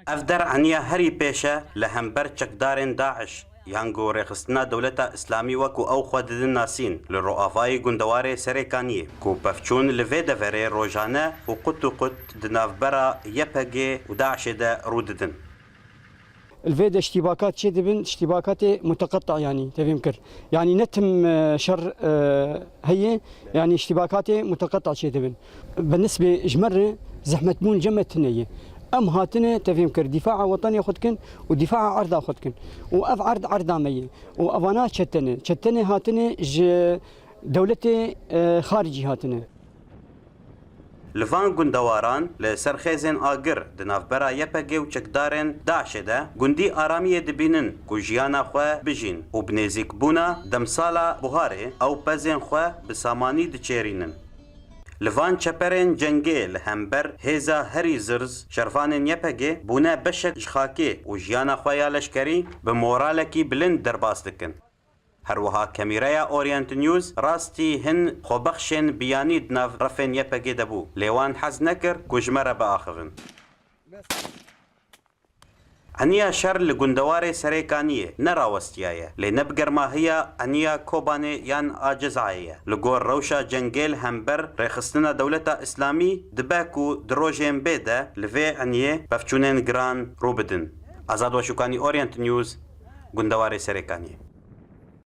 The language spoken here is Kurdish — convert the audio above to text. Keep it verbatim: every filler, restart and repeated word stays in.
Ev der eniya herî pêş e li hember çekdarên DAIŞ, yan ku rêxistina Dewleta Îslamî wekû ew xwe didin nasîn, li roavayî gundewarê Serêkaniyê, ku pevçûn li vê deverê rojane û qut û qut di navbera Y P G û DAIŞê de rû didin. Li vê de iştîbakat çê dibin, iştîbakatê muteqeta, yanî tevîm kir. Yanî ne tim, e, şer, e, heye, yanî iştîbakatê muteqeta çê dibin. Bi nisbê ji me re zehmetbûn cem me tune ye. Em hatine, tevîm kir, dîfaa wetanê xwe dikin û dîfaa erda xwe dikin. Û ev erd erda me ye. Û evana çete ne. Çete ne hatine ji dewletê, e, xaricî hatine. Li van gundewaran li ser xêzên agir di navbera Y P G û çekdarên DAIŞê de gundî aramiyê dibînin ku jiyana xwe bijîn û bi nêzîkbûna demsala buharê ew pezên xwe bi samanî diçêrînin. Li van çeperên cengê li hember hêza herî zirz şervanên Y P G bûne beşek ji xakê û jiyana xwe ya leşkerî bi moralekî bilind derbas dikin. Her wiha kemîreya Orient News rastî hin xwebexşên biyanî di nav refên Y P G de bû, lê wan hez nekir ku ji me re biaxivin. Eniya şer li gundewarê Serêkaniyê nerawestiyaye, lê ne bi germahiya eniya Kobanê yan a Cezayê ye. Li gor rewşa cengê li hember rêxistina Dewleta Îslamî dibe ku di rojên bê de li vê eniyê pevçûnên giran rû bidin. Azad Weşûkanî, Orient News, gundewarê Serêkaniyê.